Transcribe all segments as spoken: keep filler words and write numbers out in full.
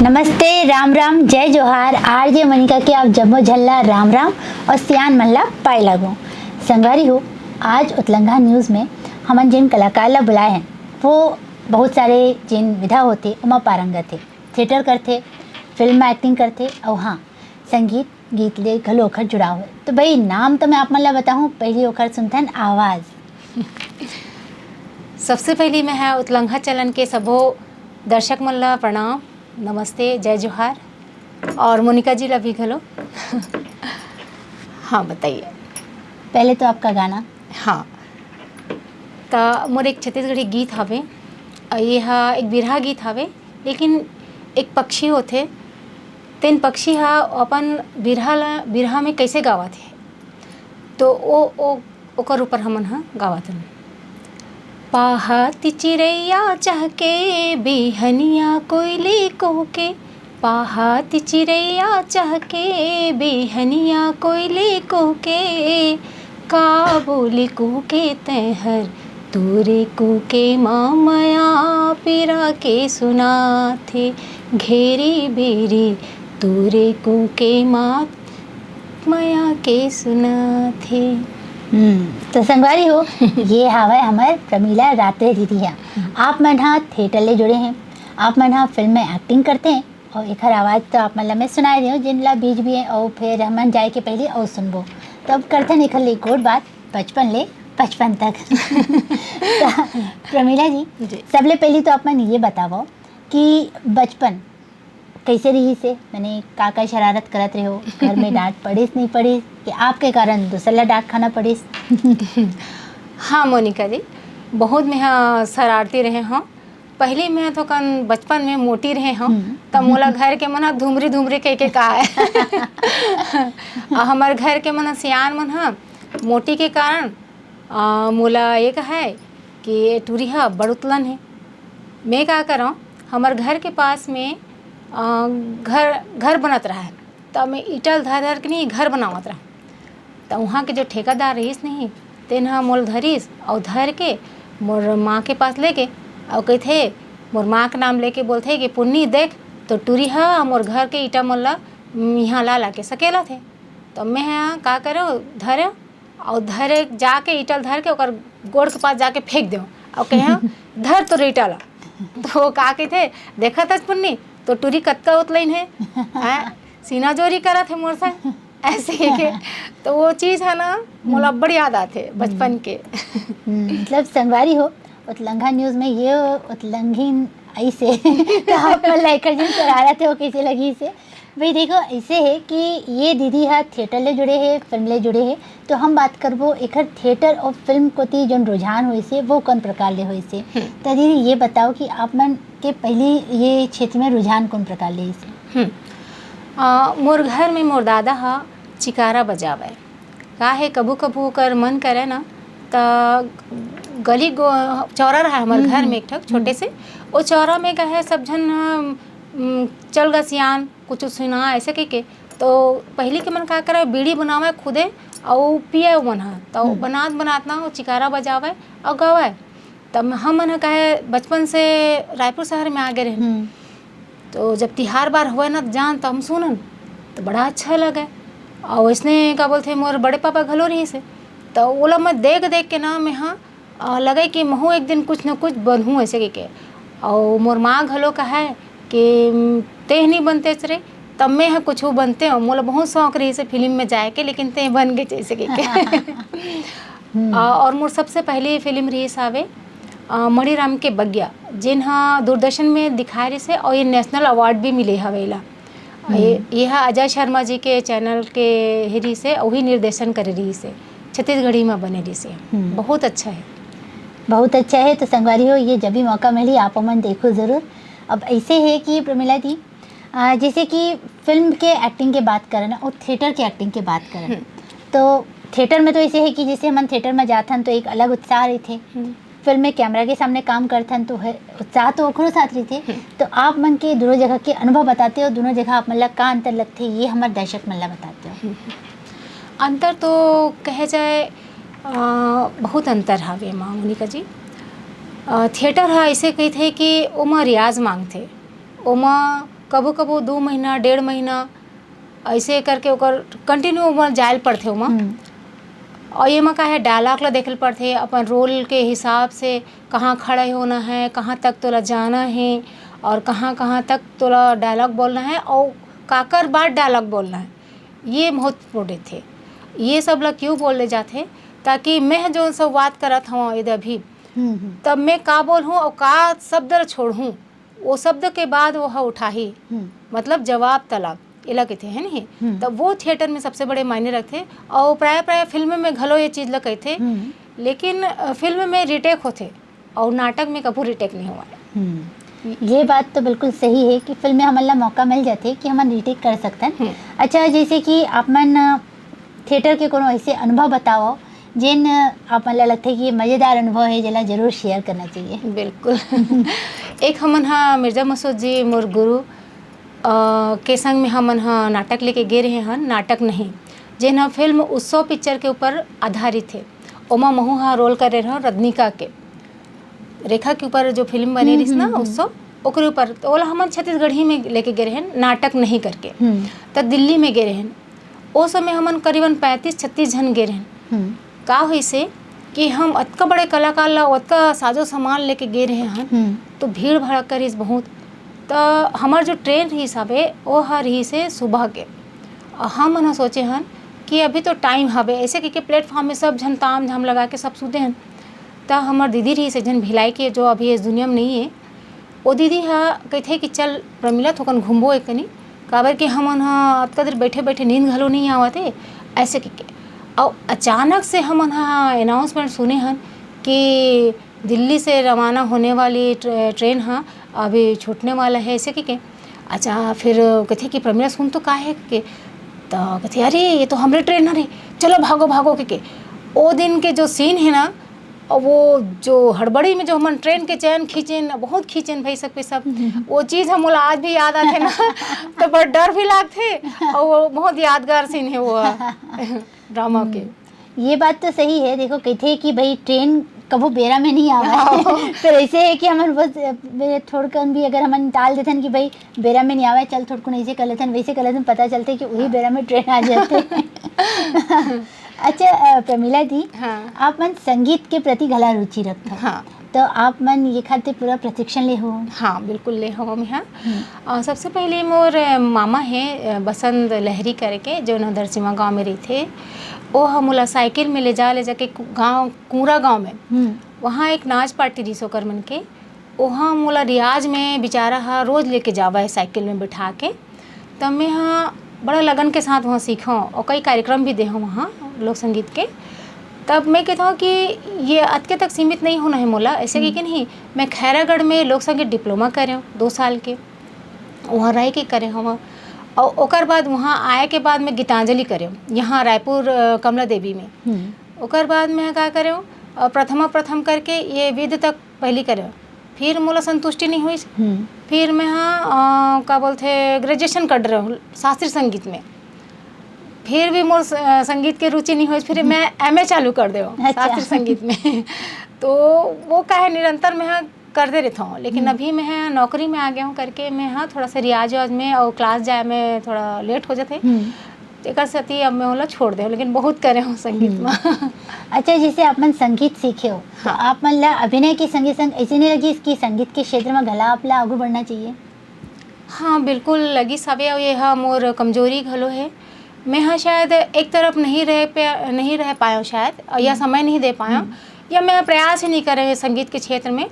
नमस्ते, राम राम, जय जोहार। आरजे मनिका के आप जम्मो झन ला राम राम अउ सियान मन ला पाए लागो। संगवारी हो, आज उतलंघा न्यूज में हमन जेन कलाकार ला बुलाए हन, वो बहुत सारे जेन विधा होथे, ओमा पारंगत हे। थिएटर करथे, फिल्म में एक्टिंग करथे, अउ हाँ, संगीत गीत ले घलो ओखर जुड़ाव हे। तो भाई, नाम तो मैं आप मन ला बताहूँ, पहली ओखर सुनथन आवाज। सबसे पहली मैं हा उतलंघा चैनल के सबो दर्शक मन ला प्रणाम, नमस्ते, जय जोहार, और मोनिका जी ला भी घलो। हाँ, बताइए। पहले तो आपका गाना। हाँ, त मोर एक छत्तीसगढ़ी गीत हवे, अ, ये हा एक बिरहा गीत हवे, लेकिन एक पक्षी होथे, तेन पक्षी हा अपन बिरहा ला, बिरहा में कैसे गावत हे, तो ओ, ओ, ओकर ऊपर हमन हा गावत हन। पाहत चिरैया चहके, बिहनिया कोयली कुहके, पाहत चिरैया चहके, बिहनिया कोयली कुहके, का बोली कुहके तैहर, तोरे कुहके मा मया पीरा के सुनाथे, घेरी बेरी तोरे कुहके मा मया के सुनाथे। हम्म, तो संगवारी हो, ये हावय हमर प्रमिला रात्रे दीदी ह। आप मन ह थिएटर ले जुड़े हैं, आप मन ह फिल्म में एक्टिंग करते हैं, और एखर आवाज तो आप मन ला मैं सुनाए देव, जेन ला बीच भी है, और फिर हमन जाए के पहले और सुनबो। तो अब करथन एखर ले एक और बात, बचपन ले पचपन तक। तो प्रमिला जी, जी। सबले पहली तो आप मन ये बतावो कि बचपन कैसे रहिस हे, माने का का शरारत करत रहे हो, घर में डांट पड़िस नहीं पड़िस, कि आपके कारण दूसर ला डांट खाना पड़िस? हाँ मोनिका जी, बहुत मैं हा शरारती रहे हूँ। पहले मैं तो कन बचपन में मोटी रहे हूँ, हम्म। त मोला घर के मन ह धुमरी धुमरी कह के कहा है। और हमारे घर के मन ह सियान मन ह मोटी के कारण, आ, मोला ये कहा है कि ये टूरी ह बड़ उतलन है। मैं का करौं, हमर घर के पास में, आ, घर, घर बनत रहा है, त मैं ईटा ल धर धर के नहीं घर बनावत रहा। त उहाँ के जो ठेकेदार रहिस नहीं, तेन ह मोल धरिस, अउ धर के मोर माँ के पास लेके, अउ कहिथे, मोर माँ के नाम लेके बोलथे कि पुन्नी देख, तो टूरी ह मोर घर के ईटा मन ल इहाँ ला ला के सकेलत हे। त मैं ह का करेंव, धरेंव, अउ धरे जाके ईटा ल धर के ओकर गोड़ के पास जाके फेंक देंव, अउ कहेंव, धर तोर ईटा ला। तो वो का कहिथे, देखत हस पुन्नी, तो टूरी कतका उतलइन हे, हैं? सीना जोरी करत हे मोर संग, ऐसे ही के। तो वो चीज है ना, मोला बड़ याद आथे बचपन के। हम्म, मतलब संगवारी हो, उतलंघा न्यूज में ये उतलंघिन ऐसे तो आप मन ला एकर जिन शरारत हे, वो कैसे लगी से। भाई देखो, ऐसे है कि ये दीदी हा थिएटर ले जुड़े है, फिल्म ले जुड़े है, तो हम बात करबो एकर थिएटर और फिल्म कोती जोन रुझान होइस हे, वो कौन प्रकार ले होइस हे। हम्म। तो दीदी ये बताओ कि आप मन के पहली ये क्षेत्र में रुझान कौन प्रकार ले होइस हे? हम्म। आ, मोर घर में मोर दादा हा चिकारा बजावे। का है, कभू कभू ओकर मन करे ना, त गली गो-, चौरा रहा हमर हम्म, घर हम्म। में एक ठक छोटे हम्म। से, वो चौरा में का है, सब झन, अम, चल गा सियान, कुछ सुना, ऐसे कह के। तो पहली के मन का करे, बीड़ी बनावे खुदे, अउ पिए मन ह। तो हम्म। बनात बनात ना वो चिकारा बजावे अउ गावे। तब हमन ह काहे बचपन से रायपुर शहर में आ गए रहे। हम्म। तो जब तिहार बार होए ना, त जान त हम सुनन, तो बड़ा अच्छा लगे। और वैसने का बोलथे, मोर बड़े पापा घलो रहिस हे, तो ओला मैं देख देख के ना, मैं हाँ, अ, लगे कि महू एक दिन कुछ न कुछ बनहूँ ऐसे कह के। और मोर माँ घलो कहे कि, "उम, तेह नहीं बनते रे, तब मैं ह कुछ बनते हो।" मोला बहुत शौक रहिस हे फिल्म में जाए के, लेकिन ते बन गए जैसे कह के। हम्म। अ, और मोर सबसे पहली फिल्म रहिस हावे, अ, मणिराम के बगिया, जेन ह दूरदर्शन में दिखाए रहिस हे और ये नेशनल अवार्ड भी मिले हवे एला। ये, हम्म। ये ह अजय शर्मा जी के चैनल के ही रहिस हे, वही निर्देशन करे रहिस हे, छत्तीसगढ़ी में बने रहिस हे। हम्म। बहुत अच्छा है। बहुत अच्छा है। तो संगवारी हो, ये जब भी मौका मिली, आप मन देखो जरूर। अब ऐसे है कि प्रमिला दी, आ, जैसे कि फिल्म के एक्टिंग के बात करें ना, और थिएटर के एक्टिंग के बात करें, हम्म। तो थिएटर में तो ऐसे है कि जैसे हमन थिएटर में जाथन तो एक अलग उत्साह रहिथे। हम्म। फिल्म में कैमरा के सामने काम करथन तो है, उत्साह तो ओकरो साथ रहिथे। हम्म। तो आप मन के दोनों जगह के अनुभव बताते हो, दोनों जगह आप मन ला का अंतर लगथे, ये हमर दर्शक मन ला बताते हो। हम्म। अंतर तो कहे जाए, अ, बहुत अंतर हवे माँ मोनिका जी। अ, थिएटर ह ऐसे कहिथे कि ओमा रियाज मांगथे, ओमा कभू कभू दू महीना, डेढ़ महीना, ऐसे करके ओकर कंटिन्यू ओमा जायल पड़थे ओमा। हम्म। और ये मा का है, डायलॉग ला देखे पड़थे, अपन रोल के हिसाब से कहाँ खड़ा होना है, कहाँ तक तोला जाना है और कहाँ कहाँ तक तोला डायलॉग बोलना है और काकर बाद डायलॉग बोलना है, ये महत्वपूर्ण थे। ये सब ला क्यों बोले जाथे? ताकि मैं जो संवाद करत हूँ यदि अभी, हम्म, हम्म। तब मैं का बोलहूँ और का शब्द ला छोड़हूँ, वो शब्द के बाद वो ह उठाही, हम्म। मतलब जवाब तलब, एला कहिथे, है नहीं? हम्म। तब वो थिएटर में सबसे बड़े मायने रखथे। और प्राय प्राय फिल्म में घलो ये चीज ला कहिथे, हम्म। लेकिन अ, फिल्म में रिटेक होथे और नाटक में कभू रिटेक नहीं हुआ है। हम्म। ये बात तो बिल्कुल सही है कि फिल्म में हमन ला मौका मिल जाथे कि हमन रिटेक कर सकथन। हम्म। अच्छा, जैसे कि आप मन अ, थिएटर के कोनो ऐसे अनुभव बताओ जेन अ, आप मन ला लगथे कि ये मजेदार अनुभव है, जेला जरूर शेयर करना चाहिए। बिल्कुल। एक हमन हा मिर्जा मसूद जी मोर गुरु अ, के संग में हमन हा नाटक लेके गे रहे हन, नाटक नहीं, जेन हा फिल्म उत्सव पिक्चर के ऊपर आधारित है। ओमा महू हा रोल करे रहूँ रजनीका के। रेखा के ऊपर जो फिल्म बने हम्म, रहिस ना हम्म, हम्म। उत्सव, ओकरे ऊपर। तो ओला हमन छत्तीसगढ़ी में लेके गे रहन, नाटक नहीं करके। हम्म। त दिल्ली में गे रहन। ओ समय हमन करीबन पैंतीस छत्तीस झन गे रहन। हम्म। का होइसे कि हम अतका बड़े कलाकार ला, ओतका साजो सामान लेके गे रहे हन, हम्म। तो भीड़ भड़क करिस बहुत। त हमर जो ट्रेन रहिस हवे, ओ ह रहिस हे सुबह के। अउ हमन ह सोचे हन कि अभी तो टाइम हवे, ऐसे कहिके प्लेटफॉर्म में सब झन ताम झाम लगा के सब सुते हन। त हमर दीदी रहिस एक झन भिलाई के, जो अभी इस दुनिया में नहीं है, ओ दीदी ह कहिथे कि चल प्रमिला, थोकन घूमबो एक कनी, काबर कि हमन ह अतका देर बैठे बैठे नींद घलो नहीं आवत हे, ऐसे कहिके। अउ अचानक से हमन ह अनाउंसमेंट सुने हन कि दिल्ली से रवाना होने वाली ट्रे-, ट्रेन ह अभी छूटने वाला है, ऐसे कहिके। अच्छा, फिर कहिथे कि प्रमिला सुन तो का है के, त कहिथे अरे ये तो हमरे ट्रेन हरे, चलो भागो भागो कहिके। ओ दिन के जो सीन है ना, और वो जो हड़बड़ी में जो हमन ट्रेन के चैन खींचेन, बहुत खींचेन भाई सब के सब, वो चीज हम मोला आज भी याद आथे ना, तो बड़ा डर भी लागथे और वो बहुत यादगार सीन है वो ड्रामा के। ये बात तो सही है। देखो, कहिथे कि भाई ट्रेन कभू बेरा में नहीं आवे। फिर ऐसे है कि हमन बस, अ, बे-, थोड़कन भी अगर हमन टाल देथन कि भाई बेरा में नहीं आवे, चल थोड़कन ऐसे कर लेथन, वैसे कर लेथन, पता चलथे कि वही बेरा में ट्रेन आ जाथे। अच्छा, अ, प्रमिला दी, हाँ। आप मन संगीत के प्रति घला रुचि रखथव। हाँ। तो आप मन ये खातिर पूरा प्रशिक्षण ले हो? हाँ, बिल्कुल ले हवं मैं, हाँ। अ, सबसे पहले मोर मामा है, अ, बसंत लहरी करके, जो नदरसिमा गांव में रहिथे। ओ ह मोला साइकिल में ले जा, ले जाके कु-, गांव, कूरा गांव में, हम्म। वहाँ एक नाच पार्टी रहिस ओकर मन के, ओहा मोला रियाज में बेचारा ह रोज लेके जावय साइकिल में बिठा के। तब मैं ह बड़ा लगन के साथ वहाँ सीखों और कई कार्यक्रम भी देहों वहाँ लोक संगीत के। तब मैं कहता हूँ कि ये अतके तक सीमित नहीं होना है मोला, ऐसे कि, कि नहीं, मैं खैरागढ़ में लोक संगीत डिप्लोमा करे हूँ दो साल के, वहाँ रह के करे हूँ। और ओकर बाद वहाँ आए के बाद मैं गीतांजलि करे हूँ, यहाँ रायपुर, अ, कमला देवी में। हम्म। ओकर बाद मैं का करे हूँ, अ, प्रथमा प्रथम करके ये विध तक पहली करे हूँ। फिर मोला संतुष्टि नहीं हुई। हम्म। फिर मैं हाँ, अ, का बोलथे, ग्रेजुएशन कर रहे हूँ शास्त्रीय संगीत में। फिर भी मोर स-, अ, संगीत के रुचि नहीं हुई, फिर मैं एमए चालू कर दे हूँ अच्छा। शास्त्रीय संगीत में। तो वो का है, निरंतर मैं हाँ करते रहता हूँ, लेकिन अभी मैं हाँ नौकरी में आ गया हूँ करके मैं हाँ थोड़ा सा रियाज वाज में और क्लास जाए में थोड़ा लेट हो जाते। हम्म। एकर सेती अब मैं ओला छोड़ दे हूँ, लेकिन बहुत करे हूँ संगीत में। अच्छा, जैसे आप मन संगीत सीखे हो, तो हाँ। आप मन ला अभिनय के संगे संग ऐसे नहीं लगिस कि संगीत के क्षेत्र में घला आप ला आगू बढ़ना चाहिए? हाँ, बिल्कुल लगिस हवे, और ये हा मोर कमजोरी घलो है। मैं हा शायद एक तरफ नहीं रह पे, नहीं रह पाया हूँ शायद, और या समय नहीं दे पाया हूँ, या मैं प्रयास ही नहीं करे संगीत के क्षेत्र में।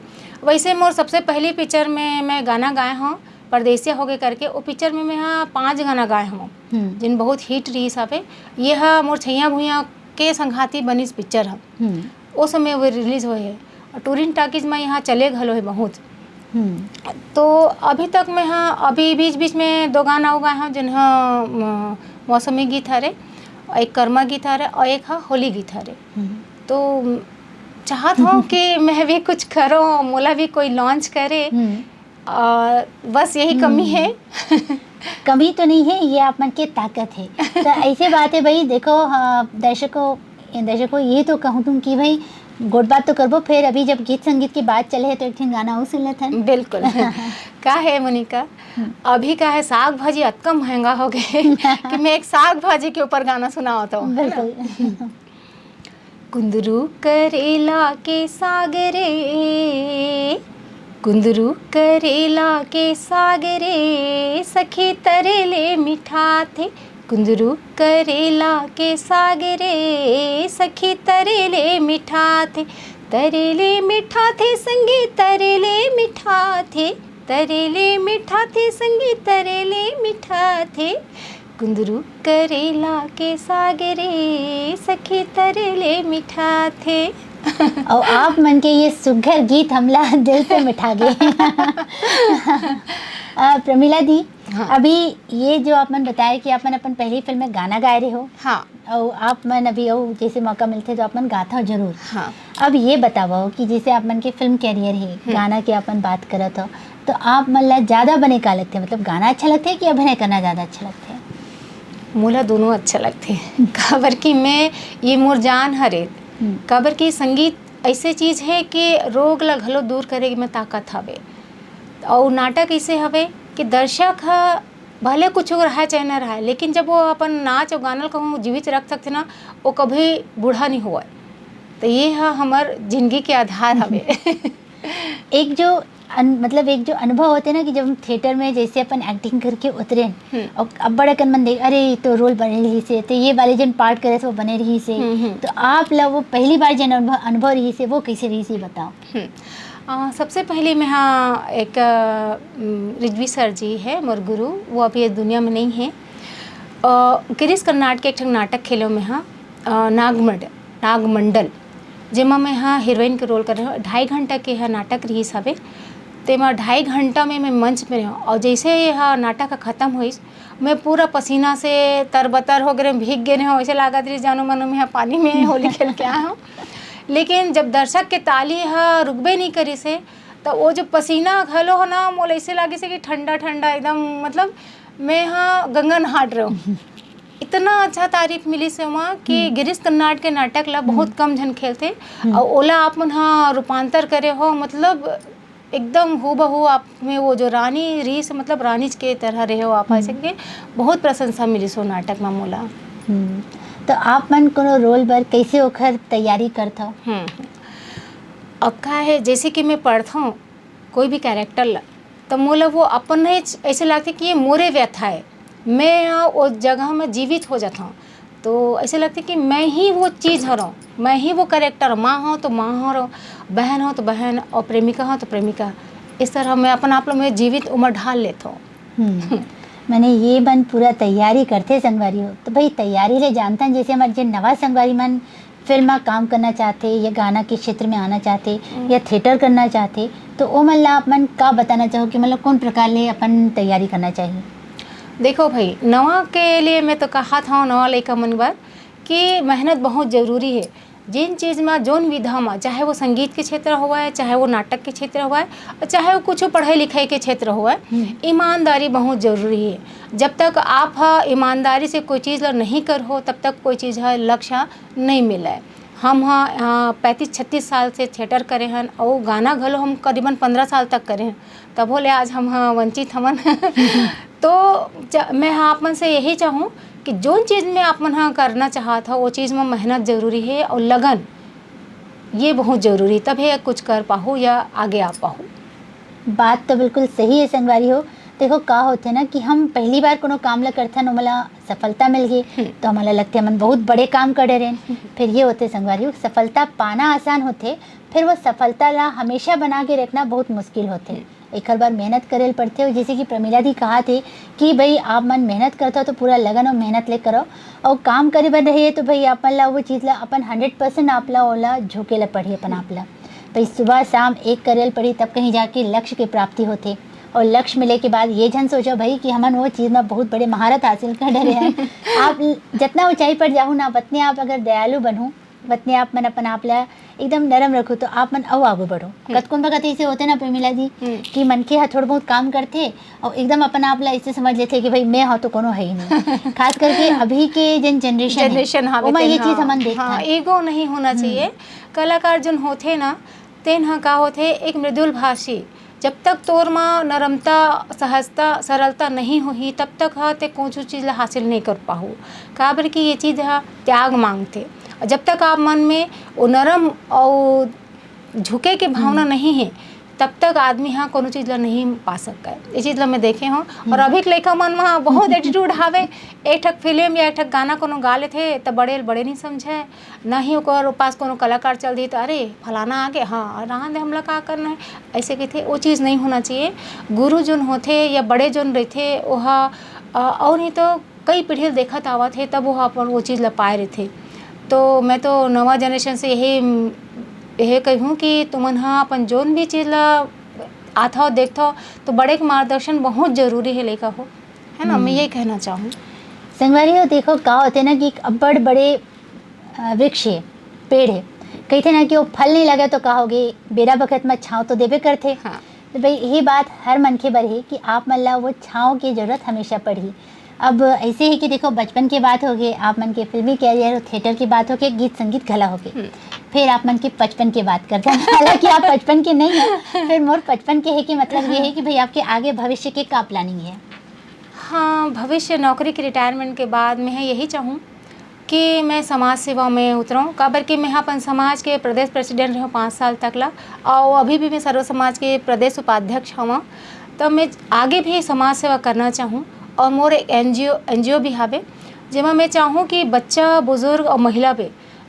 वैसे मोर सबसे पहली पिक्चर में मैं गाना गाए हूँ, परदेसिया होगे करके, वो पिक्चर में मैं हा पाँच गाना गाए हूँ, हम्म। जिन बहुत हिट रहिस हवे। ये हा मोर छैया भुइयां के संघाती बनिस पिक्चर ह। हम्म। ओ समय वो रिलीज होए हे। और टूरिंग टाकीज में यहाँ चले घलो है बहुत। हम्म। तो अभी तक मैं हाँ, अभी बीच बीच में दो गाना हो गए हैं, जिन हा, म, मौसमी गीत हरे, और एक कर्मा गीत हरे, और एक हा होली गीत हरे। हम्म। तो चाहत हूँ कि मैं भी कुछ करूँ, मोला भी कोई लॉन्च करे। हम्म। और बस यही कमी है। कमी तो नहीं है, ये आप मन के ताकत है। तो ऐसे बात है भाई, देखो, हाँ, दर्शकों, दर्शकों, ये तो कहूँ तुम कि भाई, गोठ बात तो करबो, फेर अभी जब गीत संगीत की बात चले हे, तो एक ठिन गाना अउ सुन लेथन। बिल्कुल। का हे मोनिका, अभी का हे, साग भाजी अतका महंगा हो गे कि मैं एक साग भाजी के ऊपर गाना सुनावत हूँ, है ना? बिल्कुल। कुंदरू करेला के साग रे, कुंदरू करेला के साग रे, सखी तरे ले मिठाथे। कुंदरू करेला के साग रे, सखी तरे ले मिठाथे। तरे ले मिठाथे संगी, तरे ले मिठाथे। तरे ले मिठाथे संगी, तरे ले मिठाथे। कुंदरू करेला के साग रे, सखी तरे ले मिठाथे। अउ आप मन के ये सुघर गीत हमला दिल से मिठा गे। अ, प्रमिला दी, हाँ। अभी ये जो आप मन बताए कि आप मन अपन पहली फिल्म में गाना गाए रहे हो, हाँ। अउ आप मन अभी अउ जैसे मौका मिलथे तो आप मन गाथव जरूर। हाँ। अब ये बतावव कि जैसे आप मन के फिल्म कैरियर हे, हम्म। गाना के अपन बात करत हो, तो आप मन ला ज्यादा बने का लगथे? मतलब गाना अच्छा लगथे कि अभिनय करना ज्यादा अच्छा लगथे? मोला दोनों अच्छा लगथे। काबर कि मैं, ये मोर जान हरे। हम्म। काबर कि संगीत ऐसे चीज हे कि रोग ला घलो दूर करे में ताकत हवे। अउ नाटक ऐसे हवे कि दर्शक ह भले कुछ रहा चाहे ना रहा, लेकिन जब वो अपन नाच अउ गाना ल कहूँ जीवित रख सकथे ना, वो कभी बूढ़ा नहीं होवय। तो ये ह हमर जिंदगी के आधार हवे। एक जो अन-, मतलब एक जो अनुभव होथे ना कि जब हम थिएटर में जैसे अपन एक्टिंग करके उतरे हम्म। और अब बड़ा कन मन देख, "अरे, ये तो रोल बने रही से, तो ये वाले जन पार्ट करे से वो बने रही से।" हम्म, हम्म। तो आप ला वो पहली बार जन अनुभव, अनुभव रही से, वो कैसे रही से, बताओ। हम्म। अ, सबसे पहले मैं हाँ एक, अ, उम, रिजवी सर जी है मोर गुरु, वो अभी ये दुनिया में नहीं है। अ, गिरीश कर्नाड के एक ठन नाटक खेलो में हाँ, अ, नागमंड-, नागमंडल, जेमा मैं हाँ हीरोइन के रोल करे हौं। ढाई घंटा के यह नाटक रिहिस हवे, तेमा ढाई घंटा में मैं मंच में रहूँ और जैसे यह नाटक ह खत्म होइस, मैं पूरा पसीना से तरबतर हो गए, भीग गए हौं, ऐसे लागत रही जानो मानो मैं पानी में होली खेल के आया हूँ। लेकिन जब दर्शक के ताली ह रुकबे नहीं करिस हे, तो वो जो पसीना घलो ह ना, मोला ऐसे लागिस हे कि ठंडा ठंडा एकदम, मतलब मैं हाँ गंगा नहाट रहूँ। इतना अच्छा तारीफ मिलिस हे वहाँ कि हम्म। गिरीश कर्नाड के नाटक ला बहुत हम्म। कम झन खेलथे, हम्म। और ओला आप मन हाँ रूपांतर करे हो, मतलब एकदम हूबहू आप में वो जो रानी रिहिस, मतलब रानीच के तरह रहे हो आप, हम्म। ऐसे के बहुत प्रशंसा मिलिस हो नाटक में मोला। हम्म। तो आप मन कोनो रोल बर कैसे ओखर तैयारी करथव? हम्म। अब का है, जैसे कि मैं पढ़थौं कोई भी कैरेक्टर ला, तो मोला वो अपन ही ऐसे लगथे कि ये मोरे व्यथा है, मैं यहाँ वो जगह में जीवित हो जाता हूँ। तो ऐसे लगथे कि मैं ही वो चीज़ हरौं, मैं ही वो कैरेक्टर, माँ हौं तो माँ हरौं, बहन हौं तो बहन, और प्रेमिका हौं तो प्रेमिका। इस तरह मैं अपन आप ला मैं जीवित उमर ढाल लेता हूँ। हम्म। माने ये मन पूरा तैयारी करथे संगवारी हो। तो भाई, तैयारी ले जानथन, जैसे हमारे जे नवा संगवारी मन फिल्म में काम करना चाहथे या गाना के क्षेत्र में आना चाहथे हम्म। या थिएटर करना चाहथे, तो ओ मन ला आप मन का बताना चाहो कि मतलब कौन प्रकार ले अपन तैयारी करना चाहिए? देखो भाई, नवा के लिए मैं तो कहत हौं, नवा लइका मन बर कि मेहनत बहुत जरूरी है। जिन चीज में, जोन विधा में, चाहे वो संगीत के क्षेत्र होवय, चाहे वो नाटक के क्षेत्र होवय, और चाहे वो कुछ पढ़ाई लिखाई के क्षेत्र होवय, हम्म। ईमानदारी बहुत जरूरी है। जब तक आप ह ईमानदारी से कोई चीज ला नहीं करहो, तब तक कोई चीज ह लक्ष्य नहीं मिलय। हम ह, अ, पैंतीस छत्तीस साल से थिएटर करे हन, और गाना घलो हम करीबन पन्द्रह साल तक करे हन, तभो ले आज हम ह वंचित हवन। तो च-, मैं ह आप मन से यही चाहूँ कि जोन चीज में आप मन ह करना चाहत हो, वो चीज में मेहनत जरूरी है और लगन, ये बहुत जरूरी, तभे कुछ कर पाहू या आगे आ पाहू। बात तो बिल्कुल सही है संगवारी हो। देखो, का होथे ना कि हम पहली बार कोनो काम ला करथन, ओमला सफलता मिल गई, हम्म। तो हमला लगथे हमन बहुत बड़े काम कर डरे हन। हम्म। फिर ये होथे संगवारी हो, सफलता पाना आसान होथे, फिर वो सफलता ला हमेशा बना के रखना बहुत मुश्किल होथे। हम्म। एकर बर मेहनत करे ल पड़थे। और जैसे कि प्रमिला दी कहा थे कि भाई, आप मन मेहनत करथव तो पूरा लगन और मेहनत ले करो, और काम करे बर रहिए तो भाई, आप मन ला वो चीज ला, अपन हंड्रेड परसेंट आप ला ओला झोंके ला पड़ही अपन आप ला। भाई, सुबह शाम एक करे ल पड़ही, तब कहीं जाके लक्ष्य के प्राप्ति होथे। और लक्ष्य मिले के बाद ये झन सोचो भाई कि हमन वो चीज में बहुत बड़े महारत हासिल कर डरे हन। आप जितना ऊंचाई पर जाहू ना, आप अपने आप अगर दयालु बनहू, वतने आप मन अपन आप ला एकदम नरम रखो, तो आप मन अउ आगू बढ़ो। कतकोन बखत ऐसे होथे ना, प्रमिला जी, हम्म। कि मनखे ह थोड़ा बहुत काम करथे अउ एकदम अपन आप ला ऐसे समझ लेथे कि भाई, मैं ह तो कोनो है ही नहीं। खास करके अभी के जेन generation हे, generation, हाँ, ओमा ये तेन चीज ह, हमन देखथन। हाँ, ego नहीं होना हम्म। चाहिए। कलाकार जोन होथे ना, तेन ह का होथे, एक मृदुल भाषी, जब तक तोर म नरमता, सहजता, सरलता नहीं होही, तब तक ह ते कुछु चीज ला हासिल नहीं कर पाहू। काबर कि ये चीज ह त्याग मांगथे। और जब तक आप मन में वो नरम और झुके के भावना हम्म। नहीं है, तब तक आदमी ह कोनो चीज ला नहीं पा सकय। ये चीज ला मैं देखे हूँ। और हम्म। अभी के लइका मन म बहुत attitude हावे। एक ठक फिल्म या एक ठक गाना कोनो गा लेथे, त बड़े ल बड़े नहीं समझय। ना ही ओकर पास कोनो कलाकार चल दिही, त "अरे, फलाना आगे, हाँ, रहन दे, हमला का करना है?" ऐसे कहिथे। वो चीज नहीं होना चाहिए। गुरु जोन होथे या बड़े जोन रहिथे, ओहा, अ, और नहीं तो कई पीढ़ी ले देखत आवत हे, तब वो अपन वो चीज ला पाए रहिथे। तो मैं तो नवा generation से यही, यही कहूँ कि तुमन ह अपन जोन भी चीज ला आथव, देखथव, तो बड़े के मार्गदर्शन बहुत जरूरी है, लइका हो, है ना? मैं हम्म। यही कहना चाहूँ। संगवारी हो, देखो, का होथे ना कि एक अब्बड़ बड़े, अ, वृक्ष हे, पेड़ हे, कहिथे ना कि वो फल नहीं लगे तो का होगे, बेरा बखत में छाँव तो देबे करथे। हाँ। तो भाई, यही बात हर मनखे बर हे कि आप मन ला वो छाँव के जरूरत हमेशा पड़ही। अब ऐसे हे कि देखो, बचपन के बात होगे, आप मन के फिल्मी career, theatre के बात होगे, गीत संगीत घला होगे। हम्म। फिर आप मन के पचपन के बात करथन। हालांकि आप पचपन के नहीं हो, फिर मोर पचपन के हे कि मतलब ये हे कि भाई, आपके आगे भविष्य के का planning हे? हाँ, भविष्य नौकरी के retirement के बाद मैं ह यही चाहूँ कि मैं समाज सेवा में उतरऊँ, काबर कि मैं ह अपन समाज के प्रदेश president रहेंव पाँच साल तक ला, और अभी भी मैं सर्व समाज के प्रदेश उपाध्यक्ष हवं। तो मैं आगे भी समाज सेवा करना चाहूँ। और मोर एक NGO, NGO भी हावे, जेमा मैं चाहूँ कि बच्चा, बुजुर्ग और महिला भी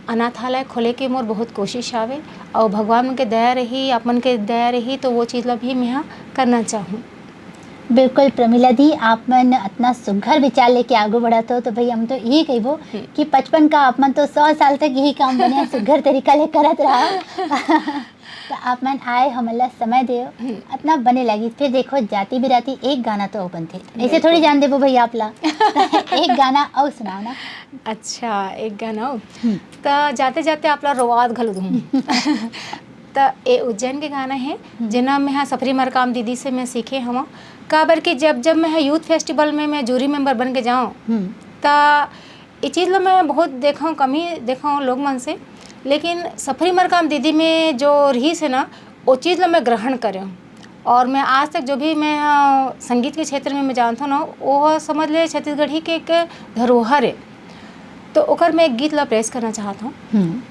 अनाथालय खोले के मोर बहुत कोशिश हावे, और भगवान मन के दया रही, आप मन के दया रही, तो वो चीज ला भी मैं ह करना चाहूँ। बिल्कुल प्रमिला दी, आप मन अतना सुघर विचार लेके आगू बढ़त हो, तो भाई, हम तो यही कहिबो हम्म। कि पचपन का आप मन तो सौ साल तक यही काम बने सुघर तरीका ले करत रहा। तो आप मन आए, हमन ला समय देव, हम्म। अतना बने लगी। फिर देखो, जाति बिराती एक गाना तो अउ बनथे, ऐसे बिल्कुल। थोड़ी जान देबो भाई आप ला। एक गाना अउ सुनाओ ना। अच्छा, एक गाना अउ। हम्म। त जाते जाते आप ला रोवात घलो दूँ। त ए उज्जैन के गाना हे, हम्म। जेना मैं ह सफरी मरकाम दीदी से मैं सीखे हवं। काबर कि जब, जब मैं ह youth festival में मैं jury member बन के जाऊँ, हम्म। त ए चीज ल मैं बहुत देखा हूँ, कम ही देखा हूँ लोग मन से, लेकिन सफरी मरकाम दीदी में जो रहिस हे ना, वो चीज ल मैं ग्रहण करे हूँ। और मैं आज तक जो भी मैं, अ, संगीत के क्षेत्र में मैं जानता हूँ ना, वो समझ ले छत्तीसगढ़ी के एक धरोहर है। तो ओकर मैं एक गीत ला पेश करना चाहत हूँ। हम्म।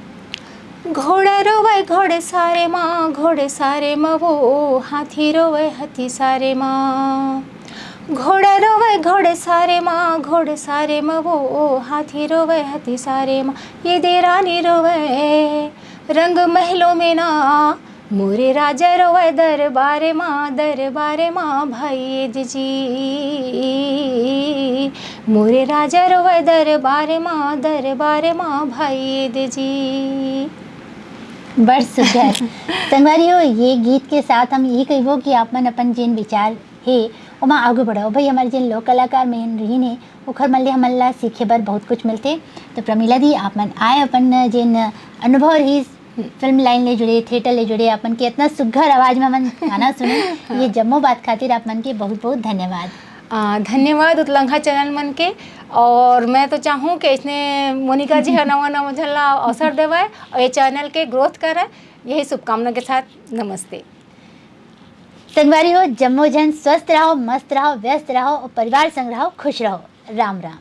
घोड़ा रोवे घोड़े सारे माँ, घोड़े सारे माँ वो, हाथी रोवे हाथी सारे माँ। घोड़ा रोवे घोड़े सारे माँ, घोड़े सारे माँ वो, हाथी रोवे हाथी सारे माँ। ये देरानी रोवे रंग महलों में ना, मोरे राजा रोवे दरबार माँ, दरबार माँ भाई जी। मोरे राजा रोवे दरबार माँ, दरबार माँ भाई जी। बड़ सुघर। संगवारी हो, ये गीत के साथ हम यही कहिबो कि आप मन अपन जेन विचार हे, ओमा आगू बढ़ाओ। भाई, हमारे जेन लोक कलाकार मेन रहीन हे, ओखर मन ले हमन ला सीखे बर बहुत कुछ मिलथे। तो प्रमिला दी, आप मन आए, अपन जेन अनुभव रहिस, हम्म। फिल्म line ले जुड़े, theatre ले जुड़े, अपन के इतना सुघर आवाज में हमन गाना सुने, हाँ। ये जम्मो बात खातिर आप मन के बहुत बहुत धन्यवाद। आ, धन्यवाद उतलंघा channel मन के। और मैं तो चाहूँ कि इसने मोनिका जी ह नवा नवा झन ला अवसर देवय और ये channel के growth करय, यही शुभकामना के साथ नमस्ते। संगवारी हो, जम्मो झन स्वस्थ रहो, मस्त रहो, व्यस्त रहो और परिवार संग रहो, खुश रहो। राम राम।